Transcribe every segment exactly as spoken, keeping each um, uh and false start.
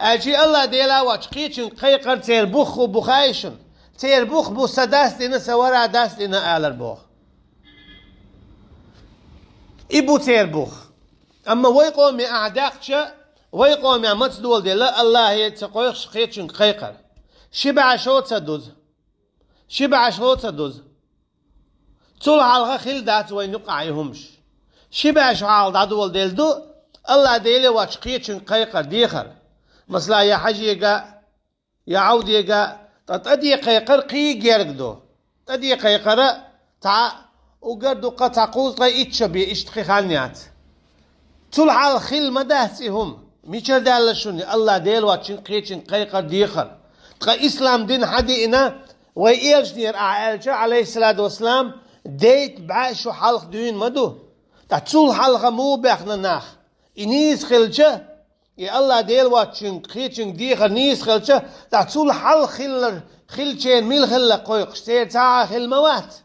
Аьлча Аллахь Дела воацачу кхечуьнга кхайкхар церан бух бу, бу хаьий шуна? Церан бух бу: «Сан дас дина, сан вара дас дина», — алар боху. И бу церан бух. Амма вай къоме ахь даьккхича, вай къомехь маца доладелла Аллахье ца кхойкхуш кхечуьнга кхайкхар? Ши бӀе шо ца дузу. Ши бӀе шо ца дузу. Цул хьалха хилла дац вайна юкъахь и хӀумаш. Ши бӀе шо хьалха дӀадоладелла ду Аллахь Деле воацачу кхечуьнга кхайкхар, дехар. Масала, я хьажега, я Ӏовдега, ткъа тӀаде кхайкхар кхин герга ду. ТӀаде кхайкхар цхьа уггар дукха, цхьа кхузткъе итт шо бен, иштта кхин хан яц. Цул хьалха хилла ма дац и хӀума. Мичара даьлла шуна Аллахь Дела воацачуьнга кхечуьнга кхайкхар, дехар? Ткъа ислам дин хьадеана вай элчанера ахь аьлча, Ӏалайхиссалату вассалам, дейта бӀе шо хьалха дуьйна ма ду. Ткъа цул хьалха муха баьхна нах? И нийса хилча, и Аллахь Дела воацачуьнга кхечуьнга дехар нийса хилча, ткъа цул хьалха хилла, хиллачеран мила хилла кхойкхуш, церан цхьа а хилла ма вац?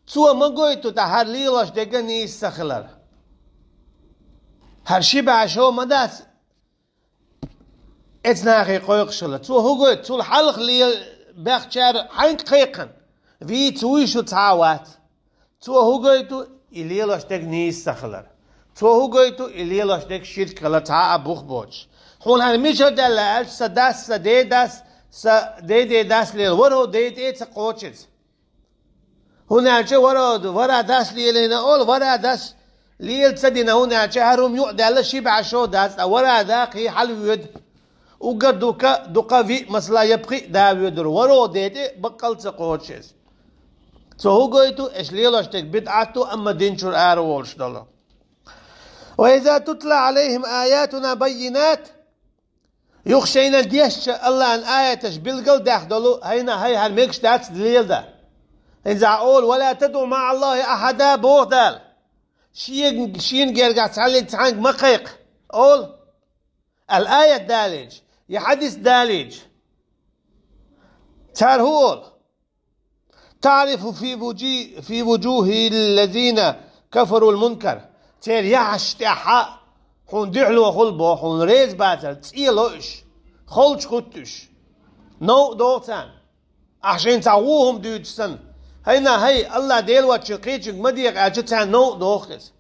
Цо ма гойту ткъа хӀара лелош дерг нийса ца хилар? ХӀара ши бӀе шо ма дац эцу нахе кхойкхуш хилла. Цо хӀун гойту, цул хьалха лела баьхначара хьаьнга кхайкхина? Вийца вуй шу, цхьа а вац. Цо хӀун гойту, и лелош дерг нийса ца хилар? Цо хӀун гойту, и лелош дерг ширк хилар, цхьа а бух боцуш? Хьуна хӀара мичара даьлла аьлча, сан дас, сан ден дас, сан ден ден дас лела, варо ден тӀе а ца кхочу иза. ХӀунда аьлча варо, вара дас лелийна олу, вара дас лела ца дина, хӀунда аьлча хӀара хӀума юкъадаьлла ши бӀе шо дац, ткъа вара да кхин хьалавоьду. Уггар дукха, дукха виъ, масала, я пхиъ да воьдур, варо ден тӀе баккъал а ца кхочу иза. Цо хӀун гойту, аша лелош дерг бидӀат ду, амма дин чуьра ара волуш долу. وإذا تتلى عليهم آياتنا بينات, юха шайна дешча Аллахьан аяташ билгал а даьхна долу, хӀайна хӀай хӀара мегаш дац леладан. ХӀинца олу: «ولا تدع مع الله أحدا», боху Дала. Шен, шена гергахь цхьаьллиг цхьаьнга ма кхайкха, олу. Ал аят далийча, я хьадис далийча, цара хӀун олу? تعرف في وجو-، في وجوه الذين كفروا المنكر. Церан яхьаш тӀехь хьуна дуьхьало хуьлу боху, хьуна реза бацар, цӀе ло уьш, холчу хӀутту уьш. Новкъа догӀу царна. Ахь шайна цхьа вон хӀума дуьйцуш санна, хӀайна хӀай, Аллахь Дела воцчун кхечуьнга ма дехха аьлча, царна новкъа догӀу иза.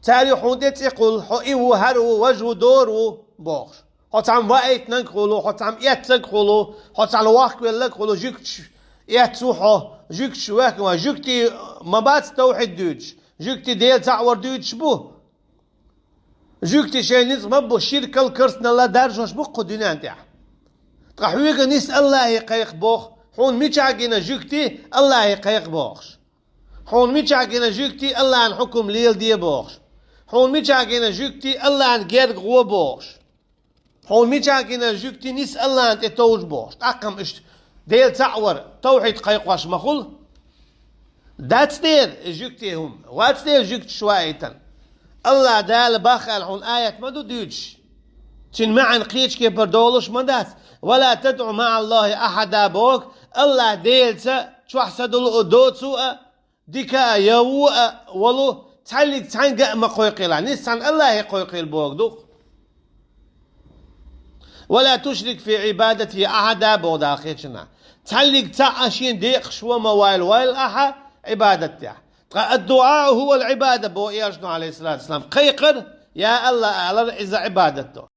Цара ю хьуна тӀе цӀе кхуллу, хьо и ву, хӀара ву, важа ву, дора ву, бохуш. Хьо цхьамма ваийтинарг хуьлу, хьо цхьамма эццарг хуьлу, хьо цхьана вахкавелларг хуьлу, жуьгташ эццу хьо, жуьгташ ваьхкина ван, жуьгтий ма бац тавхьид дуьйцуш, жуьгтий Дела цхьаъ вар дуьйцуш бу. Жуьгтий шайн ницкъ ма бу, ширкал, керстаналла даржош бу кху дуьнен тӀехь. Ткъа хьоьга нис Аллахье кхайкха боху, хьуна мичахь гина жуьгтий Аллахье кхайкха бохуш. Хьуна мичахь гина жуьгтий Аллахьан хьукум леладе бохуш. Хьуна мичахь гина жуьгтий Аллахьан герга гӀо бохуш. Хьуна мичахь гина жуьгтий нис Аллахьан тӀе товжа бохуш. ТӀаккха-м иштта Дела цхьаъ вар, тавхьид кхайкхош ма хуьлу. Дац дера и жуьгтий хӀума, вац дера жуьгташ ваийтина. Аллахь Дала бахха аьлла хьуна аят ма ду дуьйцуш. Цуьнан маьӀна кхечу кепара долуш ма дац. «ولا تدع مع الله أحدا» боху, Аллахь Делаца чохь са дулу а, доцу а, дика а, я вон а волу, цхьаьллиг цхьаьнга а ма кхойкхийла, нис цхьана Аллахье кхойкхийла боху ду. «ولا تشرك في عبادته أحدا» боху Дала кхечанхьа. Цхьаьллиг цхьаъ а шена декъаш ван ма вайла, вайла ахьа Ӏибадат тӀехь. Ткъа «الدعاء هو العبادة» боху Элчано, Ӏалайхиссалату вассалам, кхайкхар, я Аллахь алар, иза Ӏибадат ду.